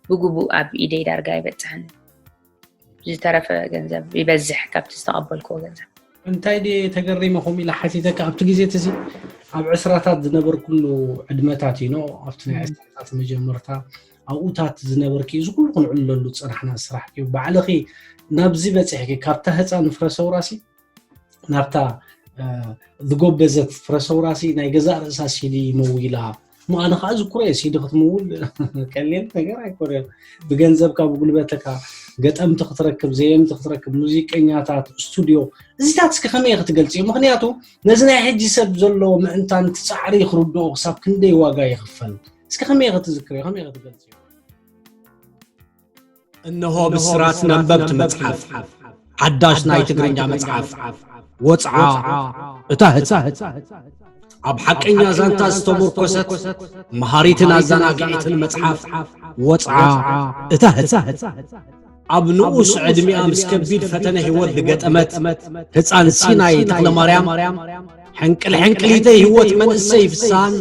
ብግቡእ ኣብ ኢደይ ዳርጋ ኣይበፅሕን። ዝተረፈ ገንዘብ ይበዝሕ ካብቲ ዝተቐበልክዎ ገንዘብ። እንታይ ድየ ተገሪመ ከምኡ ኢለ ሓቲተካ? ኣብቲ ግዜ እቲ ኣብ ዕስራታት ዝነበርኩሉ ዕድመታት እዩ፣ ኖ ኣብቲ ናይ ዕስራታት መጀመርታ ኣብኡታት ዝነበርኪ፣ እዚ ኩሉ ክንዕለሉ ዝፀናሕና ስራሕ እዩ። ባዕልኺ ናብዚ በፂሕኪ፣ ካብታ ህፃን ፍረሰውራሲ ናብታ እ፣ ዝጎበዘት ፍረሰውራሲ ናይ ገዛእ ርእሳ ሲዲ መዊላ። እሞ ኣነ ከዓ ዝኩረ እየ፣ ሲዲ ክትምውል ቀሊል ነገር ኣይኮነን። ብገንዘብካ ብጉልበትካ ገጠምቲ ክትረክብ፣ ዘየምቲ ክትረክብ፣ ሙዚቀኛታት፣ ስቱድዮ፣ እዚታት እስኪ ከመይ ክትገልፅዮ? ምክንያቱ ነዚ ናይ ሕጂ ሰብ ዘሎ ምእንታን እቲ ፃዕሪ ክርድኦ ክሳብ ክንደይ ዋጋ ይኽፈል። እስኪ ከመይ ክትዝክርዮ? ከመይ ክትገልፅዮ? እነሆ ብስራት ነንበብቲ መጽሓፍ፣ ሓዳሽ ናይ ትግርኛ መጽሓፍ ወጽዓ እታ ህጻን። ኣብ ሓቀኛ ዛንታ ዝተመርኮሰት መሃሪትን ኣዘናጊዒትን መጽሓፍ ወጽዓ እታ ህጻን። ኣብ ንኡስ ዕድሚኣ ምስ ከቢድ ፈተነ ህይወት ዝገጠመት ህጻን ሲናይ ተኽለማርያም፣ ሕንቅል ሕንቅሊተይ ህይወት መንእሰይ ፍስሃን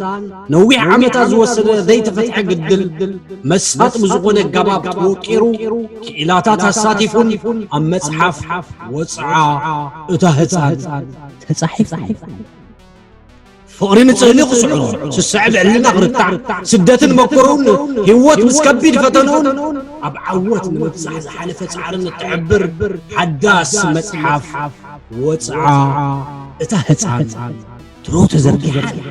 ነዊሕ ዓመታት ዝወሰደ ዘይተፈትሐ ግድል መሳጢ ብዝኾነ ኣገባብ ተወቂሩ፣ ክኢላታት ኣሳቲፉን ኣብ መጽሓፍ ወጽዓ እታ ህጻን ተጻሒፉ። ፍቕሪ ንጽህሊ ክስዕሮ፣ ስስዐ ብዕልና ክርታዕ፣ ስደትን መከሩን ህይወት ምስ ከቢድ ፈተንኡን ኣብ ዓወት ንምብጻሕ ዝሓለፈ ጻዕርን እትሕብር ሓዳስ መጽሓፍ ወጽዓ እታ ህጻን ትሮ ተዘርጊሓ ኣላ።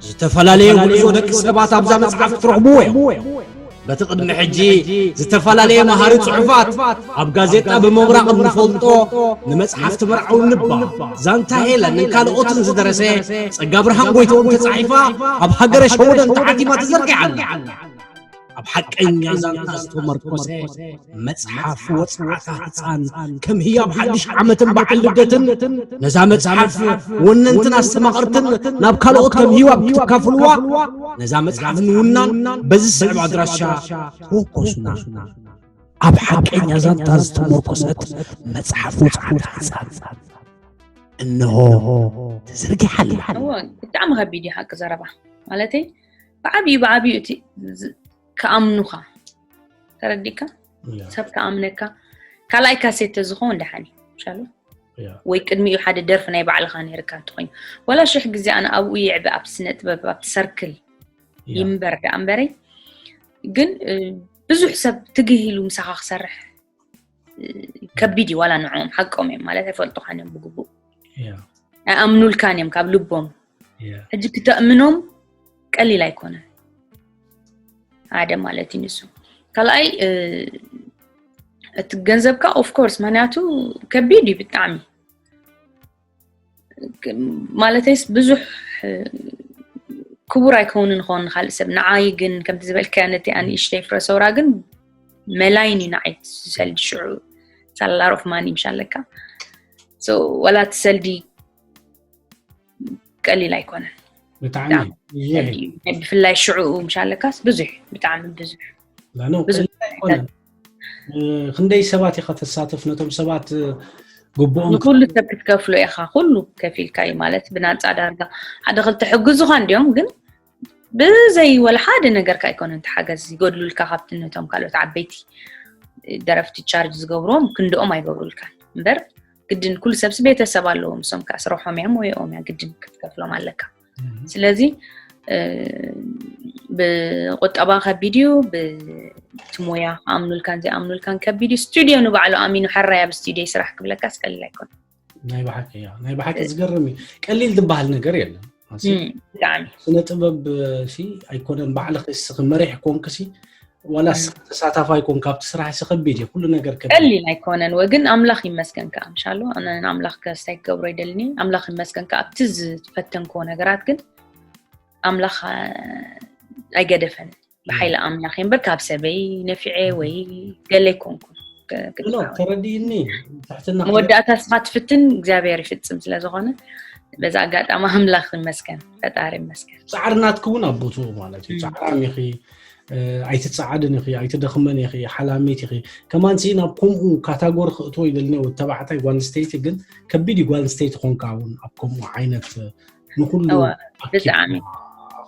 ዝተፈላለየ ጉዕዞ ደቂ ሰባት ኣብዛ መጽሓፍ ክትረኽብዎ እዮም። በቲ ቅድሚ ሕጂ ዝተፈላለየ መሃሪ ጽሑፋት ኣብ ጋዜጣ ብምብራቕ እንፈልጦ ንመጽሓፍ ትመርዓው ንባ ዛንታ ሄለን ንካልኦትን ዝደረሰ ጸጋብርሃን ጎይትኦም ተጻሒፋ ኣብ ሃገረ ሸወደን ተሓቲማ ተዘርጊሓ ኣላ። ኣብ ሓቀኛ ዛንታ ዝተመርኮሰ መጽሓፍ ወጽዓታ ህጻን ከም ህያብ ሓድሽ ዓመትን በዓል ልደትን ነዛ መጽሓፍ ወነንትን ኣስተማቐርትን ናብ ካልኦት ከም ህያብ ክትካፍልዋ ነዛ መጽሓፍ ንውናን በዚ ስዕብ ኣድራሻ ተወከሱና። ኣብ ሓቀኛ ዛንታ ዝተመርኮሰት መጽሓፍ ወጽዓታ ህጻን እንሆ ተዘርጊሓ ኣላ። እዎ፣ ብጣዕሚ ከቢድ እዩ ሓቂ ዘረባ። ማለተይ ብዓብዩ ብዓብዩ እቲ ዝ-፣ ክኣምኑኻ ተረዲእካ፣ ያ፣ ሰብ ክኣምነካ። ካልኣይ ካሴት ተዝኸውን ደሓን እዩ፣ ሻሎ። ያ። ወይ ቅድሚኡ ሓደ ደርፊ ናይ ባዕልኻ ነይርካ እንተኾይኑ፣ ወላ ሽሕ ግዜ ኣነ ኣብኡ ይዕበ፣ ኣብ ስነ ጥበብ ኣብቲ ሰርክል ያ። ይንበር ደኣ እምበረይ። ግን እ፣ ብዙሕ ሰብ ትግህ ኢሉ ምሳኻ ክሰርሕ እ፣ ከቢድ እዩ። ዋላ ንዕኦም ሓቆም እዮም ማለት ኣይፈልጡኻን እዮም ብግቡእ፣ ያ። ኣይኣምኑልካን እዮም ካብ ልቦም። ያ። ሕጂ ክተእምኖም ቀሊል ኣይኮነን። ሓደ ማለት እዩ ንሱ። ካልኣይ እ፣ እቲ ገንዘብካ ኦፍኮርስ፣ ምክንያቱ ከቢድ እዩ ብጣዕሚ። ማለተይስ ብዙሕ እ፣ ክቡር ኣይከውንን ይኸውን ንኻልእ ሰብ። ንዓይ ግን ከምቲ ዝበልካያ ነቲ ኣንእሽተይ ፍረሰውራ ግን መላይን እዩ ንዓይ ዝሰልዲ ሽዑ ሳላር ኦፍ ማኒ ምሽ ኣለካ። So፣ ወላ እቲ ሰልዲ ቀሊል ኣይኮነን። ብጣዕሚ ብዙሕ እዩ። ብፍላይ ሽዑ ምሽ ኣለካስ ብዙሕ፣ ብጣዕሚ ብዙሕ። ብዙሕ። ክንደይ ሰባት ኢኻ ተሳተፍ ነቶም ሰባት ግቡኦም ንኩሉ ሰብ ክትከፍሎ ኢኻ። ኩሉ ከፊልካ እዩ ማለት ብናፃ ዳርጋ ሓደ ክልተ ሕግዙኻ እንዲዮም ግን ብዘይ ወላ ሓደ ነገርካ ኣይኮነን ተሓገዝ ይጎድሉልካ ካብቲ ነቶም ካልኦት ዓበይቲ ደረፍቲ ቻርጅ ዝገብርዎም ክንድኦም ኣይገብሩልካን እምበር ግድን ኩሉ ሰብሲ ቤተሰብ ኣለዎም እሶም ከዓ ስረሖም እዮም ወይኦም እያ ግድን ክትከፍሎም ኣለካ። ስለዚ ብቁጠባ ከቢድ እዩ። ብቲ ሞያ ኣምኑልካን ዘይኣምኑልካን ከቢድ እዩ። ስቱድዮ ንባዕሉ ኣሚኑ ሕራይ ኣብ ስቱድዮ ይስራሕ ክብለካ ስቀሊል ኣይኮነ። ናይ ብሓቂ እያ ናይ ብሓቂ ዝገርም እዩ። ቀሊል ዝበሃል ነገር የለን። ብጣዕሚ ስነ ጥበብ ሲ ኣይኮነን ባዕልኺ እስኺ መሪሕ ኮንክሲ ዋላ ተሳታፋይ ኮን ካብቲ ስራሕ ሲ ከቢድ እዩ ኩሉ ነገር ከቢድ። ቀሊል ኣይኮነን ወግን ኣምላኽ ይመስገን ከዓ ምሻሉ ኣነ ኣምላኽ ከስታይ ክገብሮ ይደልኒ ኣምላኽ ይመስገን ከዓ ኣብቲ ዝፈተንክዎ ነገራት ግን ኣምላኽ ኣይገደፈን ብሓይሊ ኣምላኽ እምበር ካብ ሰበይ ነፊዐ ወይ ገለ ኣይኮንኩን ተረዲእኒ። መወዳእታ ስኻ ትፍትን እግዚኣብሔር ይፍፅም ስለዝኾነ በዛ ኣጋጣሚ ኣምላኽ ይመስገን ፈጣሪ ይመስገን። ፃዕሪ ናትኪ እውን ኣብ ቦትኡ ማለት እዩ። ፃዕራም ኢኺ፣ ኣይትፀዓድን ኢኺ፣ ኣይትደኽመን ኢኺ፣ ሓላሚት ኢኺ። ከማን ሲ ናብ ከምኡ ካታጎሪ ክእትዎ ይደልኒ ወዲ ተባዕታይ ጓል ኣንስተይቲ ግን ከቢድ እዩ ጓል ኣንስተይቲ ኮንካ እውን ኣብ ከምኡ ዓይነት ንኩሉ ብጣዕሚ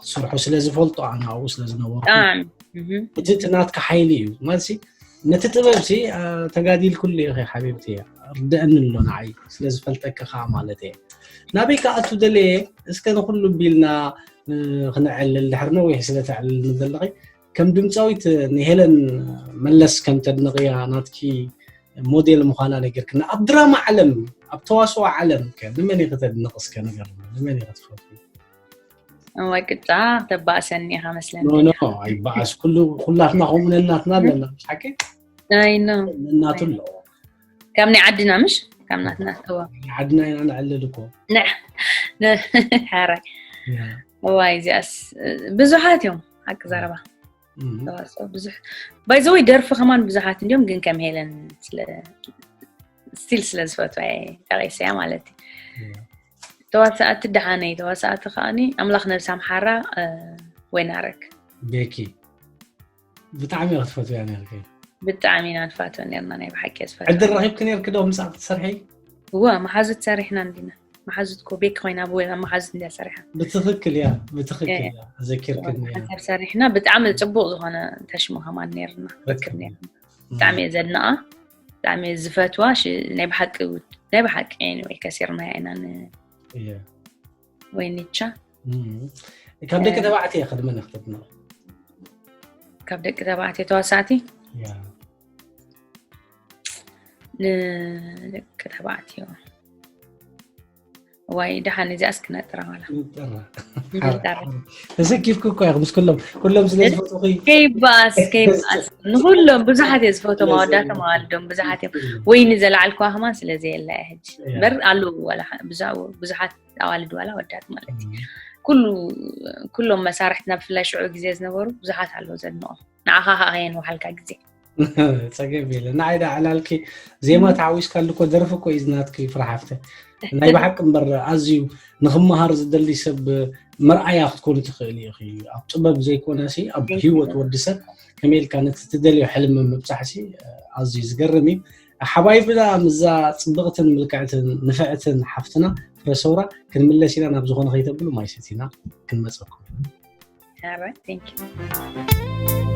ክሰርሖ ስለ ዝፈልጦ ኣነ ኣብኡ ስለ ዝነበርኩ እቲ እቲ ናትካ ሓይሊ እዩ ማለት ነቲ ጥበብ ሲ ተጋዲልኩሉ ኢኺ ሓቢብቲ ርድአኒ ኣሎ ንዓይ ስለ ዝፈልጠኪ ከዓ ማለት እየ ናበይ ክኣቱ ደለየ እስከ ንኩሉ ቢልና ክነዕልል ድሕሪ ነዊሕ ስለ ተዕልልኒ ዘለኺ ከም ድምፃዊት ንሄለን መለስ ከም ተድንቕያ ናትኪ ሞዴል ምዃና ነጊርክና ኣብ ድራማ ዓለም ኣብ ተዋስኦ ዓለም ከ ንመን ኢኺ ተድንቕ እስከ ንገርና ንመን ኢኺ ትፈትዊ እዋይ ቅጫ ተባእሰኒ ኢኻ መስለኒ ኖ ኖ ኣይበኣስ ኩሉ ኩላትና ከምኡ ነናትና ኣለና ሓቂ ኣይ ኖ ነናቱ ኣሎ ካብ ናይ ዓድና ምሽ ካብ ናትና እዋ ዓድና ኢና ንዕልል እኮ ሐራይ እዋይ እዚኣስ ብዙሓት እዮም ሓቂ ዘረባ ተዋስኦ ብዙሕ ባይዘወይ ደርፊ ከማን ብዙሓት እንዲዮም ግን ከም ሄለን ስለ ስቲል ስለ ዝፈትዋ እየ ጠቂሰያ ማለት እዩ ተዋሳእቲ ደሓነይ ተዋሳእቲ ከዓኒ ኣምላኽ ነብሳ ምሓራ ወይናረግ ቤኪ ብጣዕሚ ክትፈትያ ነርኪ ብጣዕሚ ኢና ንፋትወ ነርና ናይ ብሓቂ ዝፈትወ ዕድል ረኪብኪ ነርኪ ዶ ምሳእ ክትሰርሒ እወ መሓዙት ሰሪሕና እንዲና መሓዙት ኮ ቤክ ኮይና ብወይ መሓዙት እንዲያ ሰሪሓ ብትክክል እያ ብትክክል እያ ዘኪርክኒ እያ ሓሳብ ሰሪሕና ብጣዕሚ ፅቡቅ ዝኮነ ተሽሙ ከማን ነርና ርክብ ነርና ብጣዕሚ እየ ዘድንቃ ብጣዕሚ እየ ዝፈትዋ ሽ- ናይ ብሓቂ ናይ ብሓቂ anyway ከሲርና ኢና ን- እየ ወይኒቻ እም። ካብ ደቂ ተባዕትዮ ከ ንመን ክትድንቕ ካብ ደቂ ተባዕትዮ ተዋሳእቲ ያ ንደቂ ተባዕትዮ ዋይ ደሓን እዚኣስ ክነጥራ ዋላ ንጠራ ተሰኪፍኩ እኮ ኢኹ ምስ ኩሎም ኩሎም ስለ ዝፈትኹ ከይባስ ከይባስ ንኩሎም ብዙሓት እየ ዝፈቶም ኣወዳቶም ኣዋልዶም ብዙሓት እዮም ወይኒ ዘለዓልኩዋ ከማን ስለዚ የላ እያ ሕጂ እምበር ኣለዉ ዋላ ብዙሓት ኣዋልድ ዋላ ወዳት ማለት እዩ ኩሉ ኩሎም መሳርሕትና ብፍላይ ሽዑ ግዜ ዝነበሩ ብዙሓት ኣለዉ ዘድንቖም ንዓኻ ከዓ ከየንውሓልካ ግዜ ፀገም የለ ንዓይ ዳ ዕላልኪ ዜማ ተሓዊስካ ልኮ ደርፊ እኮ እዩ ዝናትኪ ፍርሓፍተ ናይ ብሓቂ እምበር ኣዝዩ ንክመሃር ዝደሊ ሰብ መርኣያ ክትኮኑ ትኽእል ኢኺ ኣብ ጥበብ ዘይኮነ ሲ ኣብ ህይወት ወዲ ሰብ ከመይ ኢልካ ነቲ ትደልዮ ሕልሚ ምብፃሕ ሲ ኣዝዩ ዝገርም እዩ ሓባይብና ምዛ ፅብቕትን ምልክዕትን ንፍዕትን ሓፍትና ፍረሰውራ ክንምለስ ኢና ናብ ዝኾነ ከይተብሉ ማይ ሰቲና ክንመፀኩም ኢና All right, thank you.